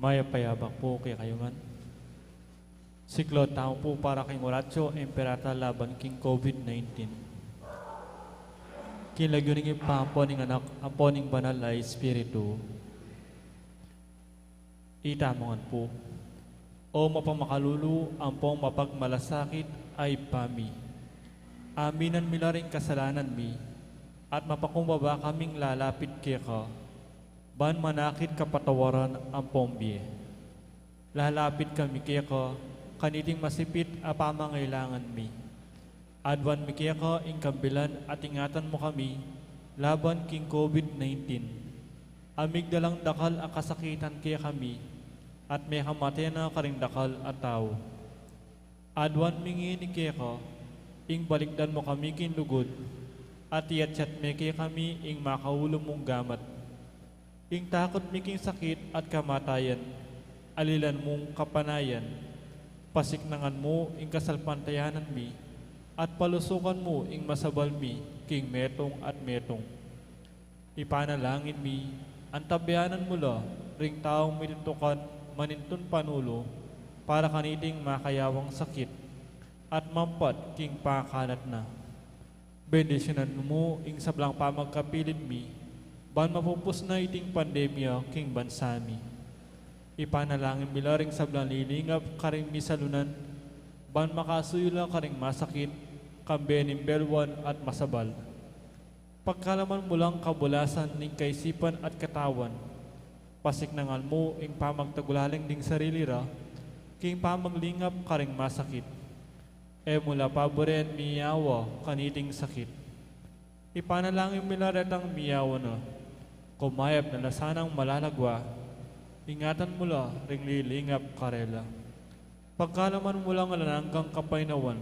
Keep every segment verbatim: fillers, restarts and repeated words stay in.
Mayap a yabak pu kekayu ngan. Siklaud tamu pu para king Oratio Imperata laban king COVID nineteen. King lagyu ning Ibpa, ampo ning Anak, ampo ning Banal a Espiritu. Itamu ngan pu. O mapamakalulu ampong mapagmalasakit a Ibpa mi, aminan mi la ring kasalanan mi, at mapakumbaba kaming lalapit keka, ban manakit kapatawaran ampong bie. Lalapit kami keka kaniting masipit a pamangailangan mi. Aduan mi keka ing kabilan at ingatan mu kami laban king COVID nineteen. A migdalang dakal a kasakitan kekami at mekamate na karing dakal a tau. Aduan mi ngeni keka, ing balikdan mu kami king lugud, at iyatyat me kekami ing makaulu mung gamat. Ing takut mi king sakit at kamatayan, alilan mung kapanayan. Pasiknangan mu ing kasalpantayanan mi, at palusukan mu ing masabal mi king metung at metung. Ipanalangin mi, antabayanan mu la ring taung mitutukan manintun panulu para kaniting makayawang sakit, at mampat king pakalat na. Bendisyunan mu ing sablang pamagkapilit mi, ban mapupus na iting pandemya king bansa mi. Ipanalangin mi la ring sablang lilingap karing misalunan, ban makasuyu la karing masakit, kambe ning belwan at masabal. Pagkalaman mu lang kabulasan ning kaisipan at katawan, pasiknangan mu ing pamagtagulaling ding sarili ra, king pamaglingap karing masakit. E mu la paburen miyawa kaniting sakit. Ipanalangin mi la retang miyawa na, kumayap na la sanang malalagwa, ingatan mu la ring lilingap karela. Pagkalaman mu lang alang anggang kapaynawan,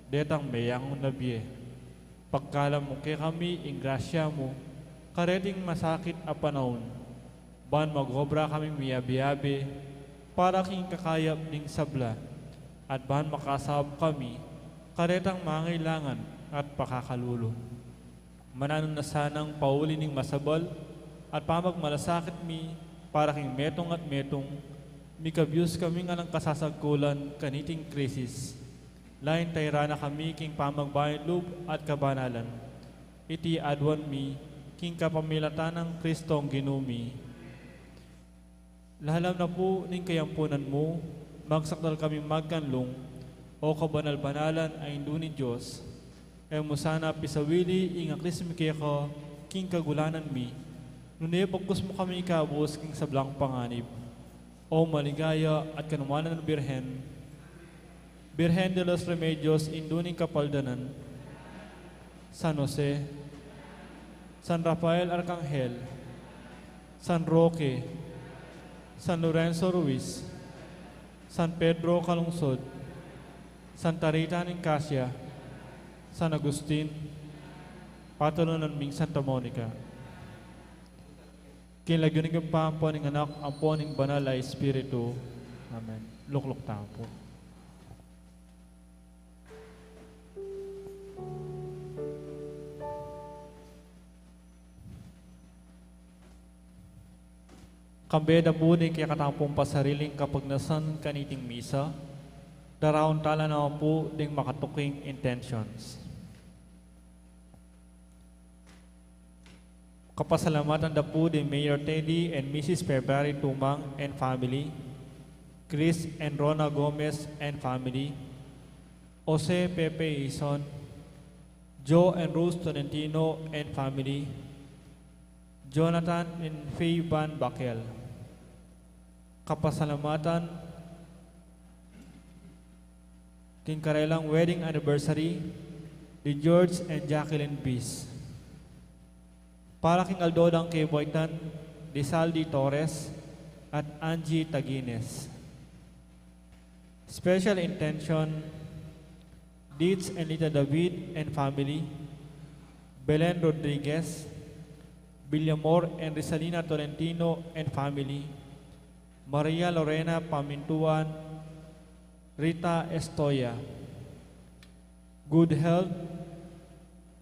detang meyangu na bie. Pagkalam mu kekami ing grasya mu, kareting masakit a panaun, ban mag-obra kaming miyabe-yabe para king kakayap ning sabla, at ban makasaup kami karetang mangailangan at pakakalulu. Mananu na sanang pauli ning masabal at pamagmalasakit mi para king metung at metung, mikabyus kaming alang kasasagkulan kaniting krisis. Lain tayra na kami king pamagbayu lub at kabanalan. Iti aduan mi king kapamilatan nang Kristong Ginu mi. Lalam na pu ning kayampunan mu, magsakdal kaming magkanlung, O kabanal-banalan a Indu ning Dios. E mu sana pisawili ing aklis mi keka king kagulanan mi, nune bagkus mu kami ikabus king sablang panganib. O maligaya at kanuanan a Birhen, Birhen de los Remedios, Indu ning Kapaldanan, San Jose, San Rafael Arcangel, San Roque, San Lorenzo Ruiz, San Pedro Calungsod, Santa Rita ning Casia, San Agustin, patronan ming Santa Monica. King lagyu ning Ibpa, ampo ning Anak, ampo ning Banal a Espiritu. Amen. Lukluk tamu pu. Kambe da pu ding kekatamung pasariling kapagnasan kaniting misa, daraun tala na pu ding makatuking intentions. Kapasalamatan da pu di Mayor Teddy and Missus February Tumang and family, Chris and Rona Gomez and family, Jose Pepe Ison, Joe and Rose Tolentino and family, Jonathan and Faye Van Bakel. Kapasalamatan king karelang wedding anniversary di George and Jacqueline Bis. Para king aldo dang keboytan di Saldi Torres at Angie Tagines. Special intention, Dietz and Lita David and family, Belen Rodriguez, Villamor and Rizalina Tolentino and family, Maria Lorena Pamintuan, Rita Estoya. Good health,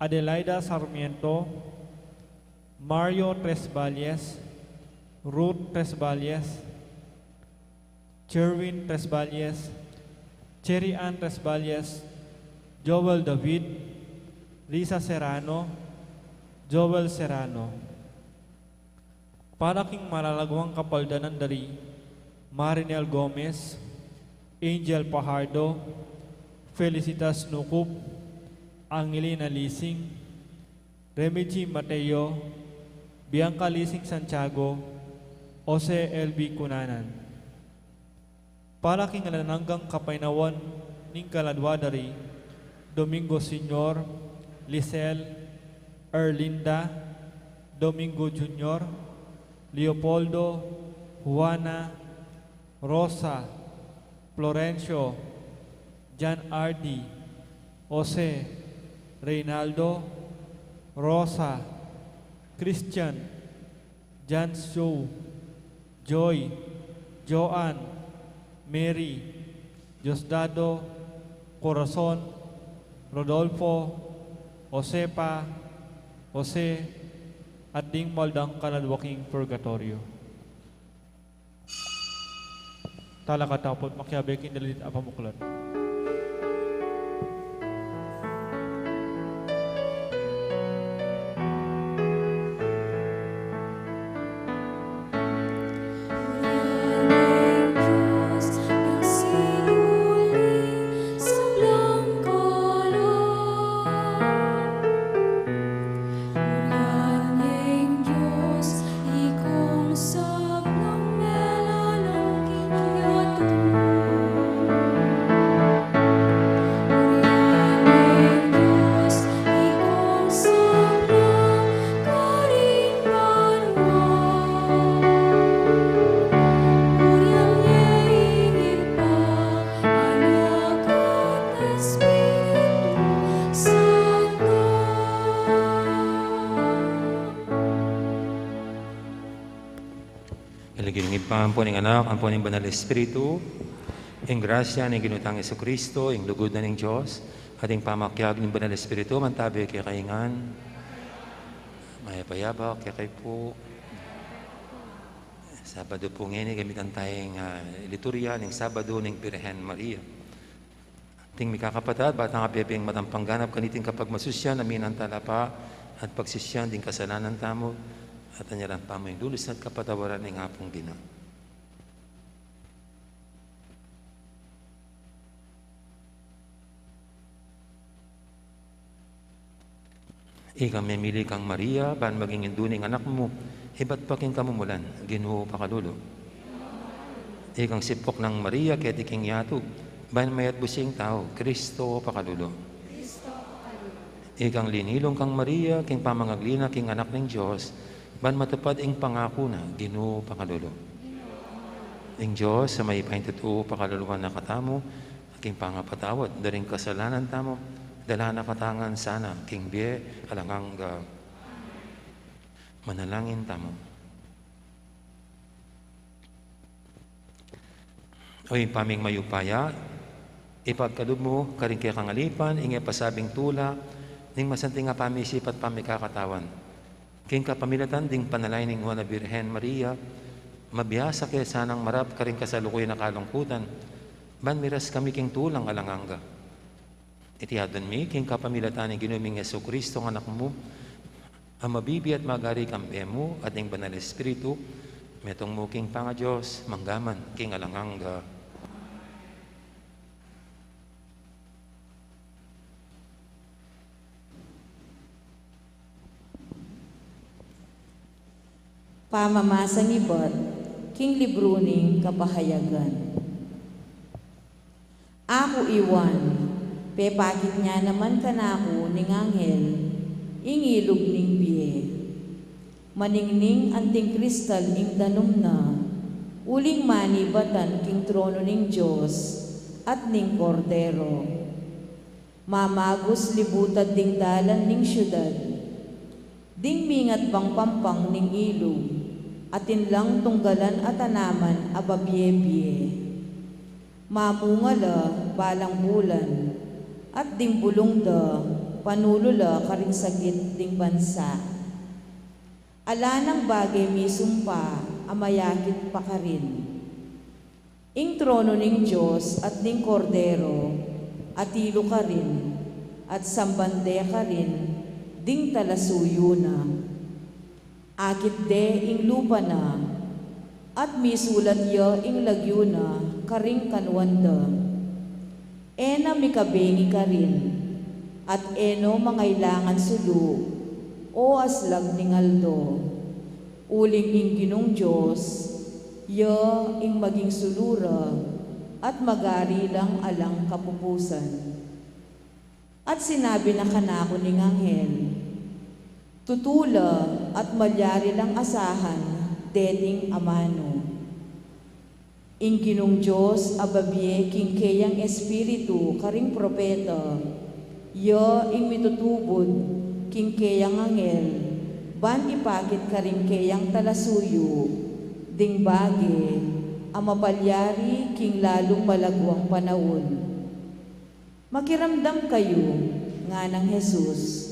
Adelaida Sarmiento, Mario Tresvalles, Ruth Tresvalles, Jerwin Tresballes, Cherry Ann Tresballes, Joel David, Risa Serrano, Joel Serrano. Para king malagwang kapaldanan da ri Marinel Gomez, Angel Pajardo, Felicitas Nucup, Angelina Lising, Remigi Mateo, Bianca Lising Santiago, Jose L B Cunanan. Para king alang anggang kapaynawan ning kaladwa da ri Domingo Senior, Lisel, Erlinda, Domingo Junior, Leopoldo, Juana, Rosa, Florencio, Jan Ardi, Jose, Reynaldo, Rosa, Christian, Jan Shu, Joy, Joan, Mary, Diosdado, Corazon, Rodolfo, Josefa, Jose, at ding maldang kaladwa king purgatorio. Talakad tamu pu't makiabe king dalit a pamuklat. King lagyu ning Ibpa, ampo ning Anak, ampo ning Banal Espiritu, ing grasya ning Ginu tang Jesucristo, ing lugud na ning Dios, at ing pamakiabe ning Banal Espiritu, mantabi kekayu ngan. Mayap a abak kekayu pu. Sabado pu ngeni, gamitan taya ing, ah, liturya ning Sabado ning Birhen Maria. Ding mikakapatad, ba tang abebeng matampang ganap kaniting kapagmasusyan, aminan tala pa at pagsisian ding kasalanan tamu, at anyaran pa mu ing lulus at kapatawaran ning Apung Ginu. Ikang memili kang Maria, ban maging indu ning Anak mu, ibat pa king kamumulan, Ginu, pakalulu. Ikang sipuk nang Maria keti king yatu, ban mayatbus ya ing tau, Kristo, pakalulu. Ikang linilung kang Maria king pamangagli na king Anak ning Dios, ban matupad ing pangaku na, Ginu, pakalulu. Ing Dios a mayupaya king tutu, pakaluluan na katamu, king pangapatawad da ring kasalanan tamu, dala na katamu ngan sana king bie alang angga. Manalangin tamu. O Ibpa ming mayupaya, ipagkalub mu karing kekang alipan ing e pasabing tula ning masanting a pamisip at pamikakatawan. King kapamilatan ding panalangin ning Nuan a Birhen Maria, mabiasa ke sanang marap karing kasalukuyan a kalungkutan, ban miras kami king tulang alang angga. Iti adwan mi king kapamilatan ning Ginu ming Jesucristo, Anak mu, a mabibie at magari kambe mu at ning Banal Espiritu, metung mu king pangaDios, mangga man king alang angga. Pamamasang ibat king libru ning Kapahayagan. Aku i Juan, pepakit ya naman kanaku ning anghel ing ilug ning bie. Maningning anting kristal ing danum na, uling manibatan king trono ning Dios at ning Kordero. Mamagus libutad ding dalan ning siudad, ding mingat bang pampang ning ilug, atin lang tunggalan a tanaman a babie-bie. Mamunga la balang bulan, at ding bulung da panulu la karing sagit ding bansa. Ala nang bage misumpa a mayakit pa karin. Ing trono ning Dios at ning Kordero, atilu karin, at samban de karin ding talasuyu na. Akit de ing lupa na, at misulat ya ing lagyu na karing kanuan da. E na mikabengi karin, at e no mangailangan sulu o aslag ning aldo. Uling ing Ginung Dios, ya ing maging sulu ra, at magari lang alang kapupusan. At sinabi na kanaku ning anghel, Tutu la at malyari lang asahan deting amanu. Ing Ginung Dios a babie king keyang espiritu karing propeta, ya ing mitutubud king keyang anghel, ban ipakit karing keyang talasuyu ding bage a mapalyari king lalung malaguang panaun. Makiramdam kayu, nganang Jesus,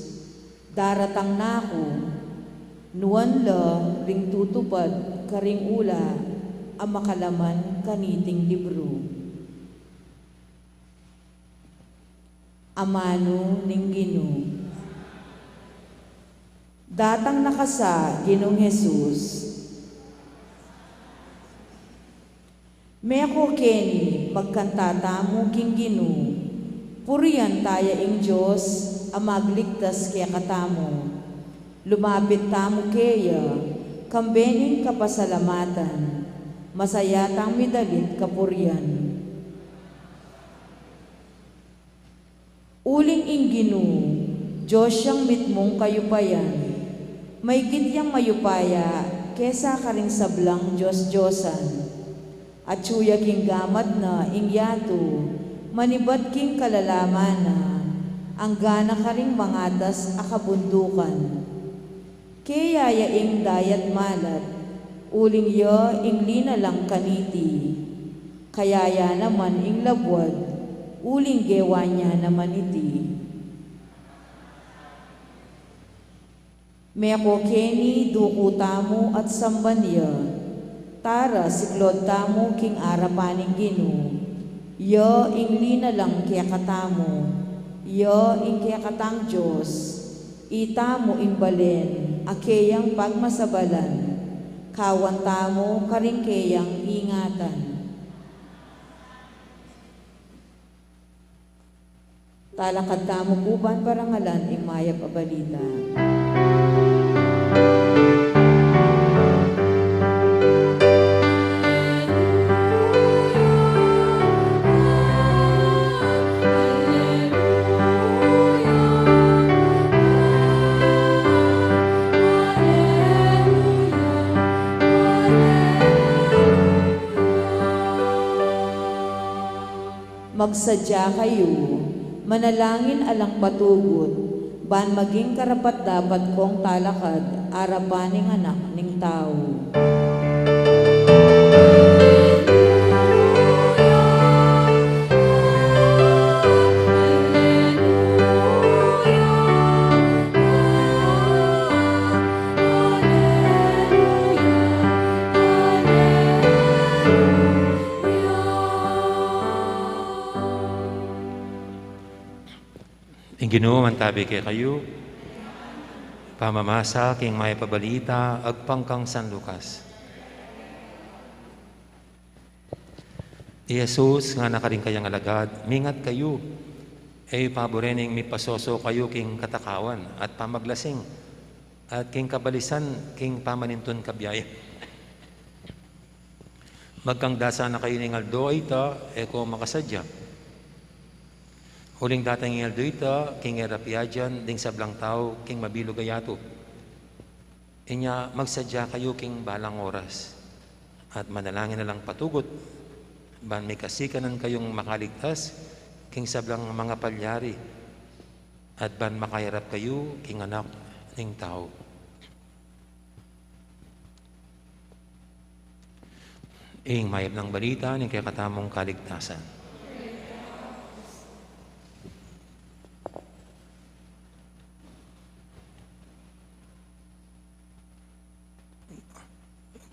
daratang na ku, nuan la ring tutupad karing ula a makalaman kaniting libru. Amanu ning Ginu. Datang na ka sa, Ginung Jesus. Meko keni, magkanta tamu king Ginu. Purian ta ya ing Dios a magligtas kekatamu. Lumapit tamu keya, kambe ning kapasalamatan. Masaya tang midalit kapurian. Uling ing Ginu, Dios yang mitmung kayupayan, maigit yang mayupaya kesa karing sablang dios-diosan. Atyu ya king gamat na ing yatu, manibat king kalalaman na, anggana karing mangatas a kabundukan. Keya ya ing dayat malat, uling ya ing linalang kaniti. Kaya ya naman ing labuad, uling gewa na naman iti. Meko keni, duku tamu at samban ya. Tara, siklaud tamu king arapan ning Ginu. Ya ing linalang kekatamu, ya ing kekatang Dios, itamu ing balen a keyang pagmasabalan, kawan tamu karing keyang ingatan. Talakad tamu pu ban parangalan ing mayap a balita. Magsadya kayu, manalangin alang patugut, ban maging karapat-dapat kong talakad arapan ning Anak ning Tau. Ing Ginu mantabi kekayu. Pamamasa king mayap a balita agpang kang San Lucas. I Jesus ngana karing kayang alagad, mingat kayu, e yu pabure ning mipasoso kayu king katakawan at pamaglasing, at king kabalisan king pamanintun kabiayan. Magkangda sana kayu ning aldo a ita, e ko makasadya. Uling datang ing aldo a ita, king e ra piadyan ding sablang tau king mabilug a yatu. Inya magsadya kayu king balang oras, at manalangin alang patugut, ban mikasikanan kayung makaligtas king sablang mangapalyari, at ban makayarap kayu king Anak ning Tau. Ing mayap nang balita ning kekatamung kaligtasan.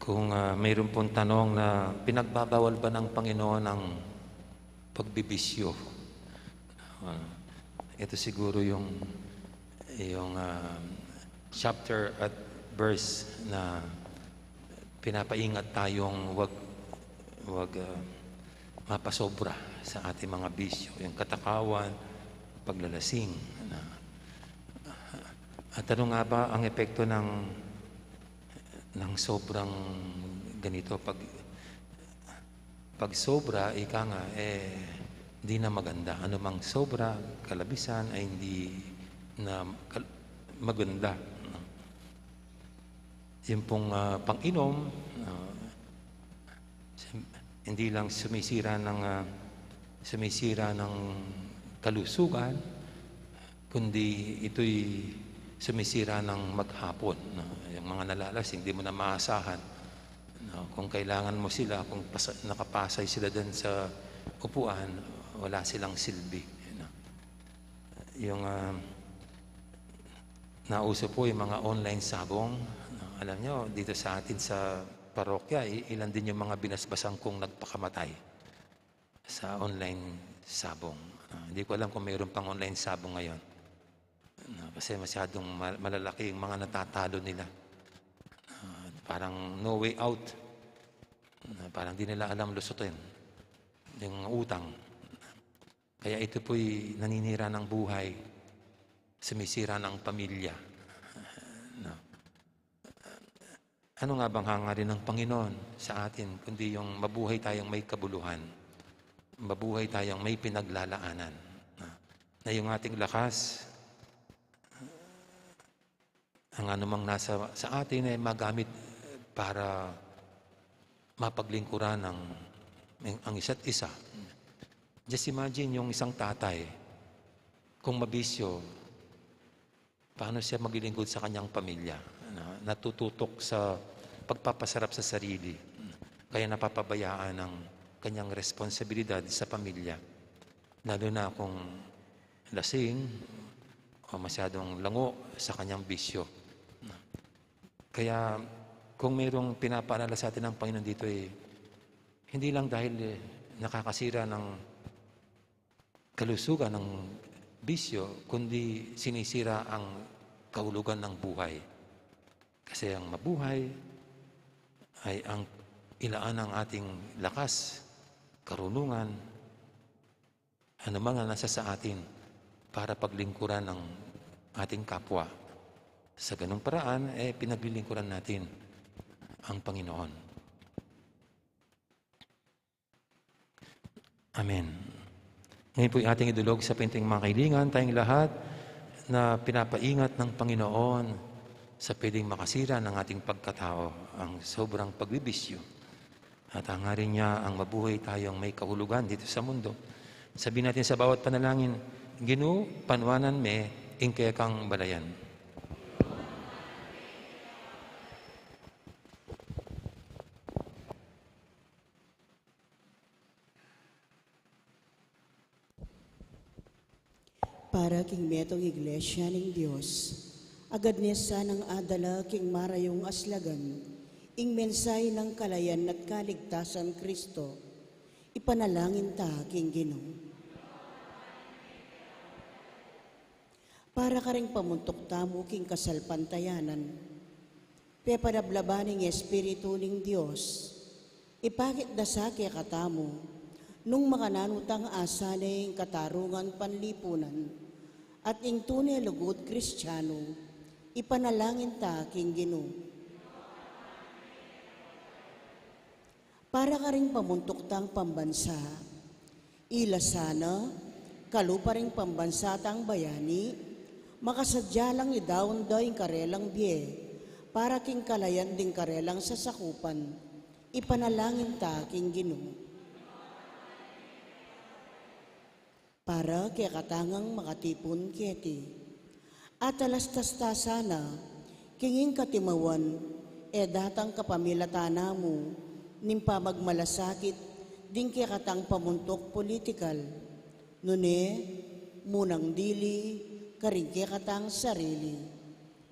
Kung, ah, mayroon pong tanong na pinagbabawal ba ng Panginoon ang pagbibisyo? Ah, ito siguro yung, yung, ah, chapter at verse na pinapaingat tayong wag, wag, ah, mapasobra sa ating mga bisyo, yung katakawan, paglalasing. Na, at ano nga ba ang epekto ng, ng sobrang ganito? Pag, pag sobra, ika nga, eh, di na maganda. Anumang sobra, kalabisan, ay hindi na kal-, maganda. Yung pong, ah, pang-inom, ah, sim-, hindi lang sumisira ng, ah, sumisira ng kalusugan, kundi ito'y sumisira ng maghapon, no? Yung mga nalalasing, hindi mo na maasahan, no? Kung kailangan mo sila, kung pasa-, nakapasay sila dun sa upuan, wala silang silbi, no? Yung, ah, nauso po yung mga online sabong, no? Alam nyo, dito sa atin sa parokya, i-, ilan din yung mga binasbasan kong nagpakamatay sa online sabong. Ah, hindi ko alam kung mayroon pang online sabong ngayon. No, kasi masyadong ma-, malalaki yung mga natatalo nila. Ah, parang no way out. Ah, parang di nila alam lusutin yung utang. Kaya ito po'y naninira ng buhay, sumisira ng pamilya. No? Ano nga bang hangarin ng Panginoon sa atin, kundi yung mabuhay tayong may kabuluhan, mabuhay tayong may pinaglalaanan, na, na yung ating lakas, ang anumang nasa sa atin ay magamit para mapaglingkuran ang, ang isa't isa. Just imagine yung isang tatay, kung mabisyo, paano siya maglilingkod sa kanyang pamilya? Na, natututok sa pagpapasarap sa sarili. Kaya napapabayaan ang kanyang responsibilidad sa pamilya. Lalo na kung lasing o masyadong lango sa kanyang bisyo. Kaya kung mayroong pinapaalala sa atin ng Panginoon dito, eh, hindi lang dahil, eh, nakakasira ng kalusugan ng bisyo, kundi sinisira ang kahulugan ng buhay. Kasi ang mabuhay ay ang ilaan ng ating lakas, karunungan, ano man ang nasa sa atin para paglingkuran ng ating kapwa. Sa ganung paraan, eh, pinaglilingkuran natin ang Panginoon. Amen. Ngayon po'y ating idulog sa pinting mga kailingan, tayong lahat na pinapaingat ng Panginoon sa pwedeng makasira ng ating pagkatao, ang sobrang pagbibisyo. At hangarin niya ang mabuhay tayong may kahulugan dito sa mundo. Sabihin natin sa bawat panalangin, "Ginu, panuanan me ing kekang balayan." Para king metung iglesia ning Dios, agad ne sanang adala king marayung aslagan ing mensahe nang kalayan at kaligtasan Kristo, ipanalangin ta king Ginu. Para karing pamuntuk tamu king kasalpantayanan, pepalablaban ning Espiritu ning Dios, ipakit da sa kekatamu, nung makananu tang asane ing katarungan panlipunan, at ing tune lugud Kristianu, ipanalangin ta king Ginu. Para karing pamuntuk tang pambansa, ila sana, kalupa ring pambansa tang bayani, makasadya lang idaun da ing karelang bie, para king kalayan ding karelang sasakupan, ipanalangin ta king Ginu. Para kekatang makatipun keti. Atalastas ta sana, king ing katimawan, e datang kapamilatan namu, ning pamagmalasakit, ding kekatang pamuntuk politikal. Nune, munang dili, karing kekatang sarili.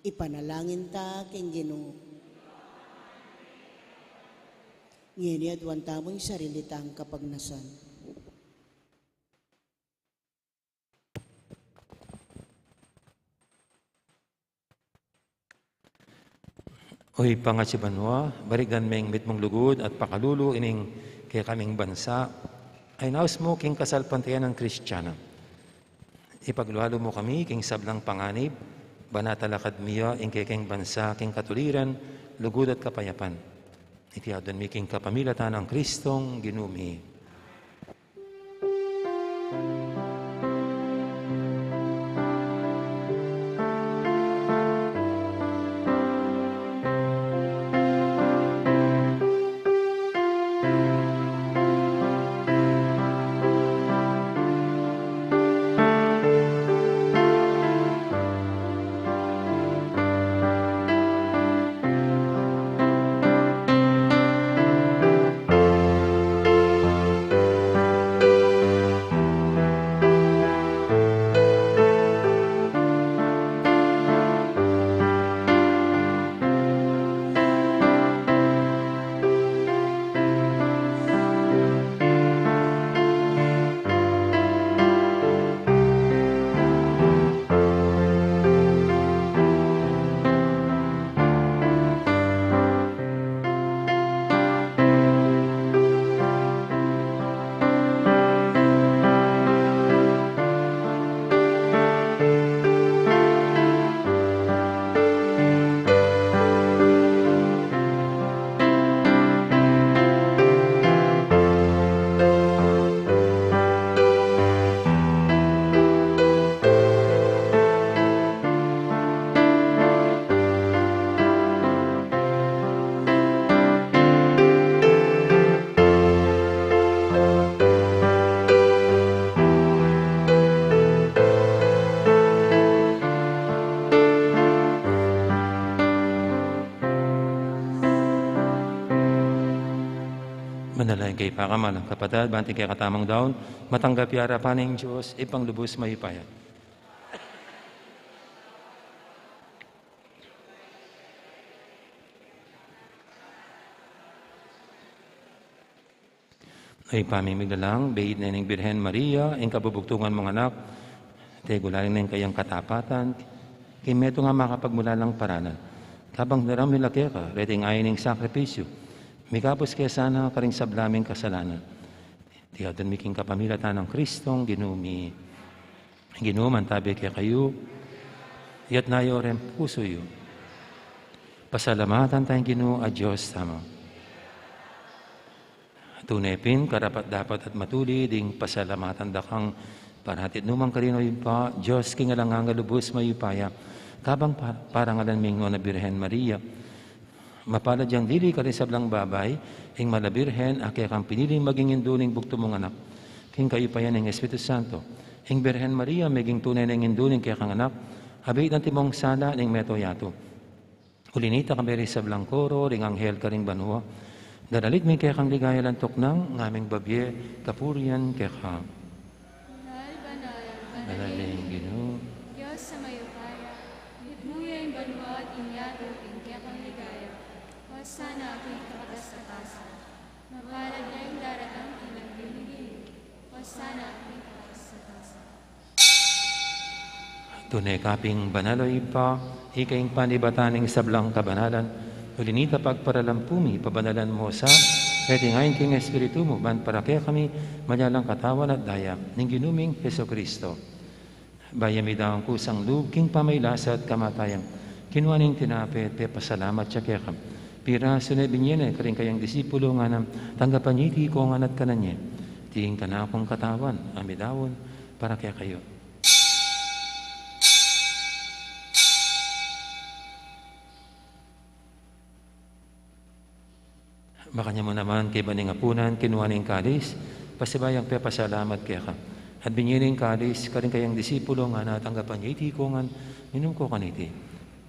Ipanalangin ta king Ginu. Ngeni aduan tamu ing sarili tang kapagnasan. O Ibpa a atsu ka banua, barikdan me ing mitmung lugud at pakalulu ining kekaming bansa, a inaus mu king kasalpantayanan Kristiana. Ipaglualu mu kami king sablang panganib, ban atalakad mi ya ing kekeng bansa king katuliran, lugud at kapayapan. Iti aduan mi king kapamilatan nang Kristong Ginu mi. Manalangin kayu, pakamalan kung kapatad, ban king kekatamung daun, matanggap ya ing arapan ning Dios, Ibpang lubus mayupaya. Ay pamimiglalang, beit ne ning Birhen Maria ing kabubugtungan mung anak, tegulaling ne ing kayang katapatan, king metung a makapagmulalang paralan. Kabang daramdam mi la keka, reting ain ning sakripisyu, mikabus ke sana karing sabla ming kasalanan. Iti aduan mi king kapamilatan nang Kristong Ginu mi. Ginu, mantabi kekayu, iyatas yu reng pusu yu. Pasalamatan taya ing Ginu a Dios tamu. Tune pin, karapat-dapat at matulid ing pasalamatan da kang parati at nukarin man, Ibpa, Dios king alang angga, lubus mayupaya, kabang pa-, parangalan ming Nuan a Birhen Maria. Mapalad yang dili karing sablang babai, ing Mala Birhen, a kekang piniling maging indu ning bugtung mung anak. King kayupayan ning Espiritu Santo, ing Birhen Maria meging tune neng indu ning kekang anak, abit antimong sala ning meto yatu. Uli nita, kayabe ring sablang koro ring anghel karing banua, daralit mi ing kekang ligaya alang tuknang, ngaming babie kapurian keka. Banal, banal, banal ing Ginu, Dios a mayupaya, mitmu ya ing banua at ing yatu king kekang ligaya. Hosana king kapatasan. Mapalad ya ing daratang king lagyu ning Ginu. Hosana king kapatasan. Tune ka pin banal, o Ibpa, ika ing panibatan ning sablang kabanalan. Uli nita, pagparalampu mi, pabanalan mu sa, reting ain king Espiritu mu, ban para kekami maging katawan at daya ning Ginu ming Jesucristo. Bayu mi daun kusang lub king pamagkasakit at kamatayan, kinua ne ing tinape, pepasalamat ya keka, pirasu ne, binie ne karing kayang disipulo, ngana, tanggapan ye iti kongan at kanan ye. Iti ing kanakung katawan a midaun para kekayu. Makanyan mu naman, kaybat ning apunan, kinua ne ing kalis, pasibayu yang pepasalamat keka, at binie ne ing kalis karing kayang disipulo, ngana, tanggapan ye iti kongan, minum ko kaniti.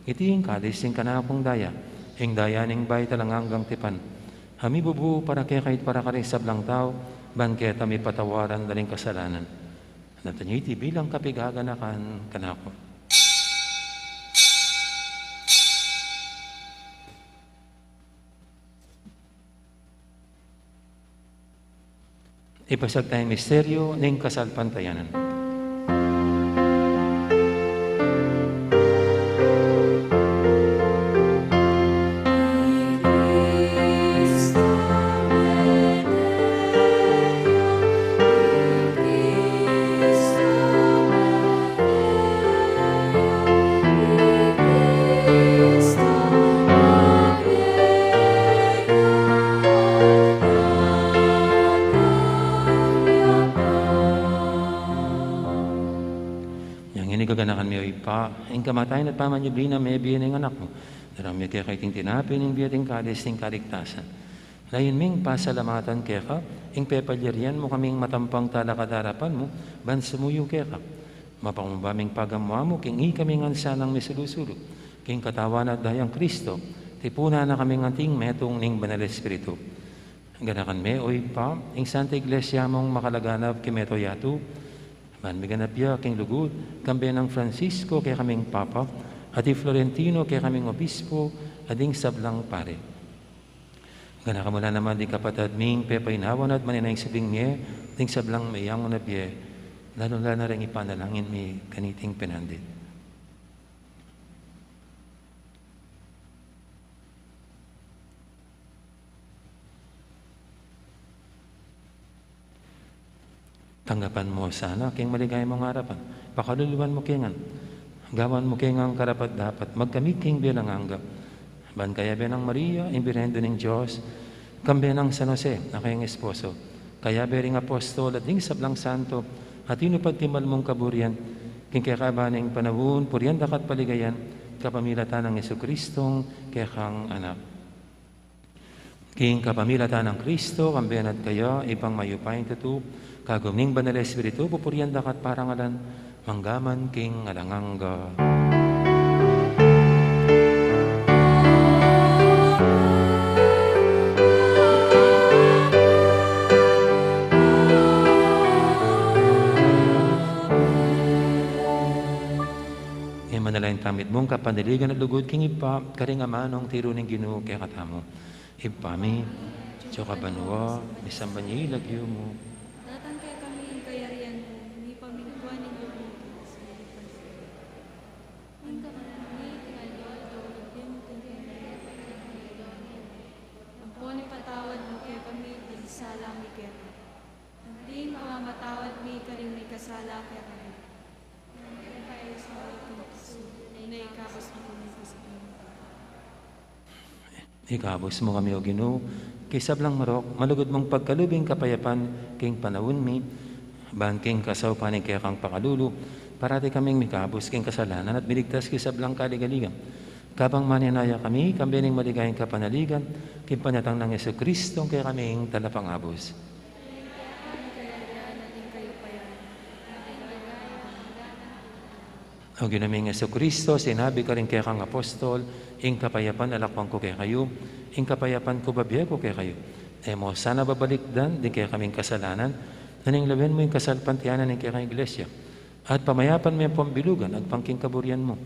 Iti ing kalis ning kanakung daya, ing daya ning bayu at alang anggang tipan, a mibubu para kekayu at para karing sablang tau, ban keta mipatawaran la ring kasalanan. Tanggap ye iti bilang kapaganakan kanaku. Ipasiag taya ing misteryu ning kasalpantayanan. Ngeni gaganakan mi, O Ibpa, ing kamatayan at pamanyubli nang mebie ning Anak mu. Daraun mi keka iting tinape ning bie at ing kalis ning kaligtasan. Layun ming pasalamatan keka ing pepalyarian mu kaming matampang talakad king arapan mu ban sumuyu keka. Mapakumbaba ming pagamu-amu king ikami ngan sanang misulu-sulu king katawan at dayang Kristo, tipunan na kaming anting metung ning Banal Espiritu. Ganakan me, O Ibpa, ing Santa Iglesia mung makalaganap king mabilug a yatu, ban miganap ya king lugud, kambe nang Francisco kekaming Papa, at i Florentino kekaming Obispo, at ding sablang pari. Ganakan mu la naman ding kapatad ming pepainawa na at manenaya ing subling mie, ding sablang meangu na bie, lalu-lalu na ring ipanalangin mi kaniting pinandit. Tanggapan mu sana king maligaya mung arapan. Pakaluluan mu ke ngan. Gawan mu ke ngan karapat-dapat magkamit king bie alang angga. Ban kayabe nang Maria, ing Birhen Indu ning Dios, kambe nang San Jose, a kayang esposo, kayabe ring apostol at ding sablang santo, a tinupad king mal mung kaburian king kekaban ning panaun, purian da ka at paligayan, kapamilatan nang Jesucristong kekang Anak. King kapamilatan nang Kristo, kambe na at kaya, Ibpang mayupayang tutu, kagum ning Banal Espiritu, pupurian da ka at parangalan, mangga man king alang angga. Ngeni manalangin tamu mitmung kapanaligan at lugud king Ibpa, karing amanung tiru ning Ginu kekatamu. Ibpa mi, atsu ka banua, misamban ya ing lagyu mu. Datang kekami ing kayarian mu, mipamintuan ing lub mu. Ing kakanan mi king aldo-aldo ibie mu kekami ngeni, ampon ipatawad mu kekami ding sala mi keka, anti ing pamamatawad mi karing mikasala kekami. Ikabus mu kami king panaun. Ikabus mu kami, O Ginu, king sablang marok, malugud mung pagkalub ing kapayapan king panaun mi, ban king kasaupan ning kekang pakalulu, parati kaming mikabus king kasalanan at miligtas king sablang kaligaligan. Kabang manenaya kami, kambe ning maligayang kapanaligan, king panyatang nang Jesucristo, kekaming Talapangabus. O Ginu ming Jesucristo, sinabi mu karing kekang apostol, ing kapayapan lakwan ku kekayu, ing kapayapan ku bibie ku kekayu. E mu sana babalikdan ding kekaming kasalanan, nune lawen mu ing kasalpantayanan ning kekang Iglesia. At pamayapan me ampon bilugan agpang king kaburian mu.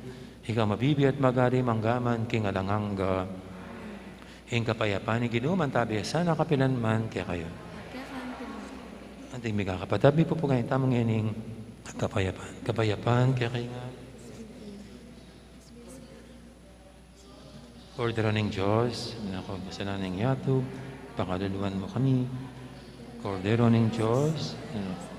Ika a mabibie at magari mangga man king alang angga. Ing kapayapan ning Ginu mantabe sana kapilan man kekayu. Anting mikakapatad, mipupugayan tamu ngening kapayapan. Kapayapan kekayu ngan. Kordero ning Dios, minako ing kasalanan ning yatu, pakaluluan mu kami. Kordero ning Dios, minako.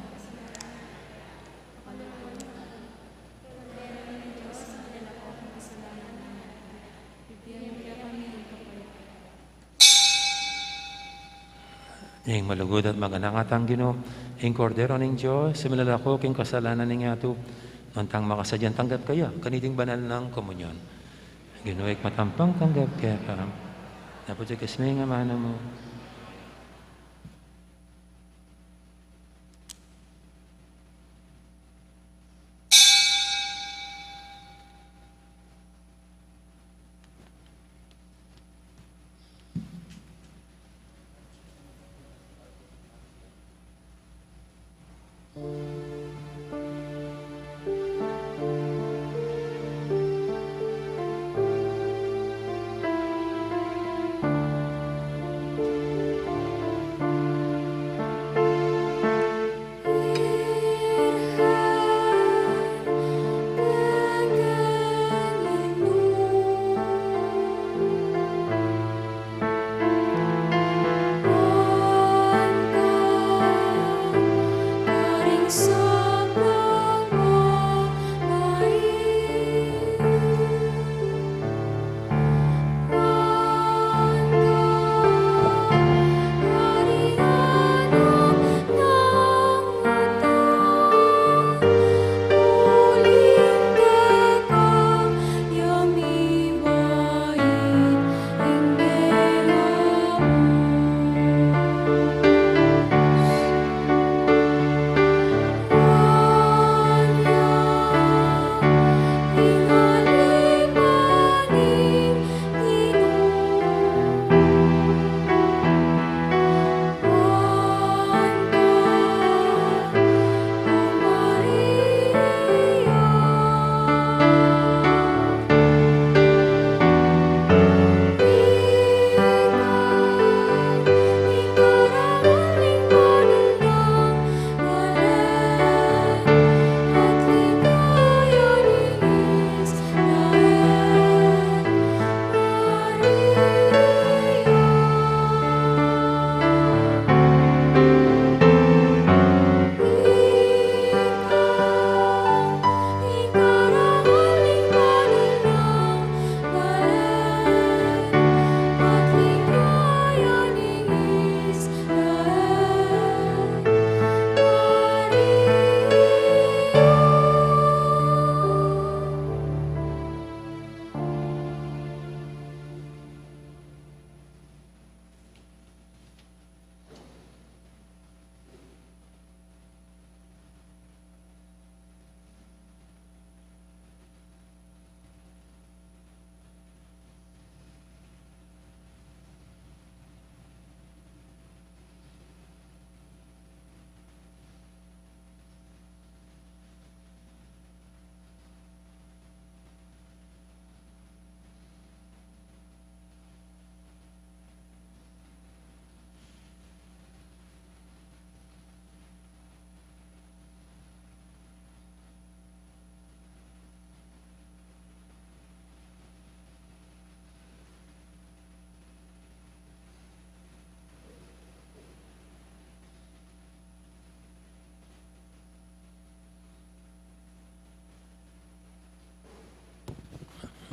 Ing malugud at maganang atang Ginu, ing Kordero ning Dios, a milalako king kasalanan ning yatu, nuan tang makasadyang tanggap kaya kaniting banal nang komunyon. Ginu, ikwa me ing matampang tanggap keka. Dapot ikasme ing amanu mu.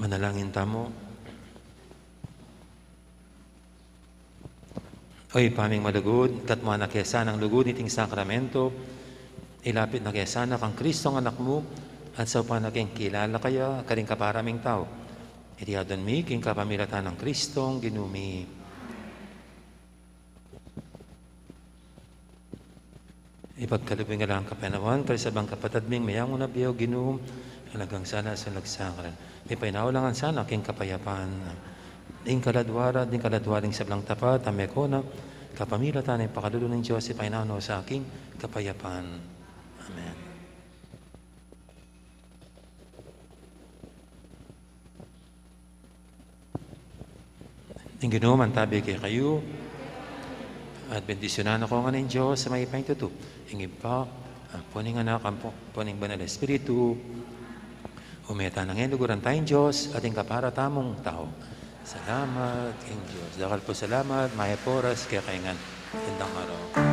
Manalangin tamu. O Ibpa ming malugud, katmuan na ke sanang lugud niting sakramento, ilapit na ke sana kang Kristong Anak mu, at saupan na keng kilala kaya karing kapara ming tau. Iti adwan mi king kapamilatan nang Kristong Ginu mi. Ipagkalub ing alang kapanawan karing sablang kapatad ming meyangu na biayu, Ginu, alang angga sana sa nagsakral. Mipainawa la ngan sana king kapayapan. Ing kaladua ra, ding kaladua ring sablang tapat a mekona, kapamilatan ning pakalulu ning Dios, ipainawa na sa king kapayapan. Amen. Ing Ginu mantabi kekayu, at bendisyunan na kayu ngan ning Dios a mayupayang tutu, ing Ibpa, Ampon ing Anak, Ampon ing Banal Espiritu. Ume tana ngan luguran taya ing Dios at ing kapara tamung tau. Salamat king Dios. Dakal pung salamat, mayap a oras kekayu ngan. Magandang araw.